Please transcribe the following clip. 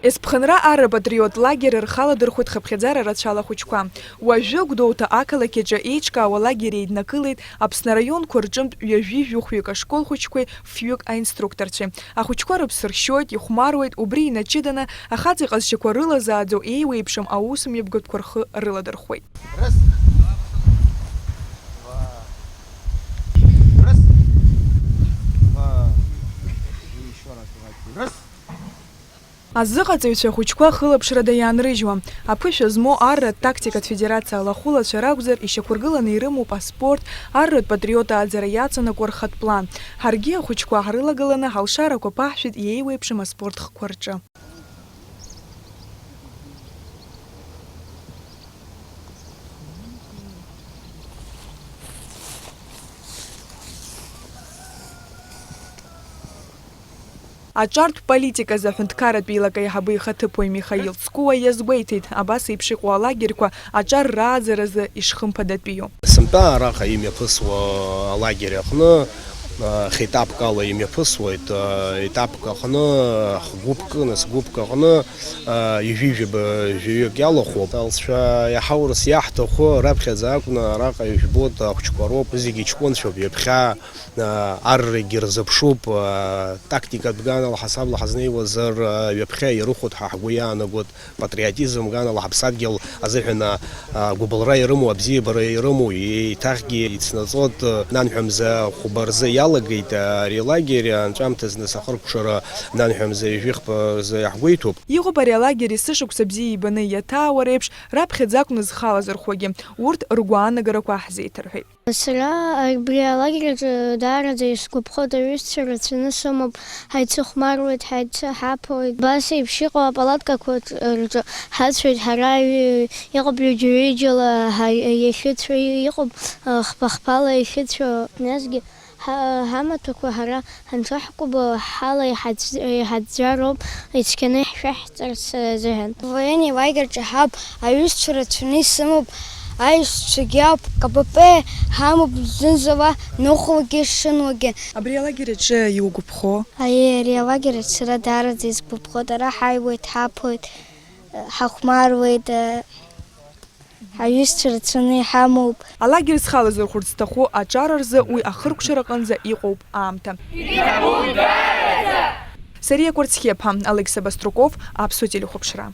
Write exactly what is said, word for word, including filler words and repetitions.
Есԥхынра арра патриот лагер рхаладырхәит хыԥхьаӡара рацәала ахәыҷқәа. Уажәы Гәдоуҭа ақалақь аҿы еиҿкаауа лагер еиднакылеит Аԥсны араионқәа рҿынтә ҩажәи жәохәҩык ашкол хәыҷқәеи фҩык аинструкторцәеи. Ахәыҷқәа рыԥсы ршьоит, ихәмаруеит, убри инаҷыданы ахаҵа иҟазшьақәа рылазааӡо еиуеиԥшым аусмҩаԥгатәқәа рхы рыладырхәуеит. Раз. Два. Раз. И ещё раз давайте. Раз. Азыҟаҵаҩцәа ахәыҷқәа хылаԥшрада иаанрыжьуа, аԥышәа змоу арратә тактикатә федерациа алахәылацәа ракәзар, ишьақәыргыланы ирымоуп аспорт, арратә патриот ааӡара иаҵанакуа рхатә план. Ҳаргьы ахәыҷқәа ҳрылагыланы ҳалшарақәа ԥаҳшәеит иеиуеиԥшым аспорт хкқәа рҿы. Аҿартә политиказы аҳәынҭқарратә еилакы аиҳабы ихаҭыԥуаҩ Михаил Цкуа иазгәеиҭеит, абас еиԥш иҟоу алагерьқәа аҿар рааӡаразы ишхымԥадатәиу. Сынтәа араҟа имҩаԥысуа алагер аҟны, а, хетапк ала имҩаԥысуеит, а, етапк аҟны хгәыԥк, нас гәыԥк аҟны, а, ҩажәижәаба жәаҩык иалахәуп. Алҵшәа иаҳа аурыс иаҳҭаху раԥхьаӡа акәны араҟа ижәбоит, ахәҷқәа роуп, зегьы ҷкәынцәоуп, ҩаԥхьа аррагьы рзыԥшуп, тактикатә ганала ҳасабла ҳазнеиуазар, ҩаԥхьа ирыхәоит ҳәа ҳгәы иаанагоит, патриотизм ганала ҳаԥсадгьыл азыҳәан гәыбылра ирымоу, абзиабара ирымоу, еиҭахгьы ицнаҵоит, нанҳәа мза хәба рзы иалагеит ари алагер, анҵәамҭазы нас ахыркәшара нанҳәа мза ҩажәихԥа рзы иаҳгәеиҭоуп. Иҟоуп ари алагер есышықәса бзиа ибаны иаҭаауа реиԥш, раԥхьаӡа акәны зхалазырхәуагьы, урҭ ргәаанагарақәа ҳзеиҭарҳәеит. Сара абри алагер аҿы даараӡа исгәаԥхоит, аҩызцәа рацәаны сымоуп, ҳаицыхәмаруеит, ҳаицаҳаԥоит. Абас еиԥш иҟоу апалаткақәа рҿы ҳацәоит ҳара, ҩ-, иҟоуп ҩыџьа-ҩыџьала ҳа-, иахьыцәоу, иҟоуп, ы, хԥа-хԥала иахьыцәоу. Насгьы ҳа-, ҳамаҭәақәа ҳара ҳанҽаҳкәабо ҳала иҳаӡ-, иҳаӡәӡәароуп, ицқьаны ишәаҳҵарц азыҳәан. Военни лагерь ҿаҳап, аҩызцәа рацәаны исымоуп, аишьцәагьы ауп, К П П ҳамоуп зынӡала ныҟәлагьы шынлагьы. Абри алагер аҿы иугәаԥхо? Аиеи, ари алагер аҿы сара даараӡа исгәаԥхоит, ара ҳааиуеит, ҳаԥоит, ҳахәмаруеит, ҳаҩызцәа рацәаны иҳамоуп. Алагер зхалазырхәырц зҭаху аҿар рзы уи ахыркәшара аҟынӡа иҟоуп аамҭа. Сариа Кәарцхиаԥа, Алықьса Баструков, Аԥсуа телехәаԥшра.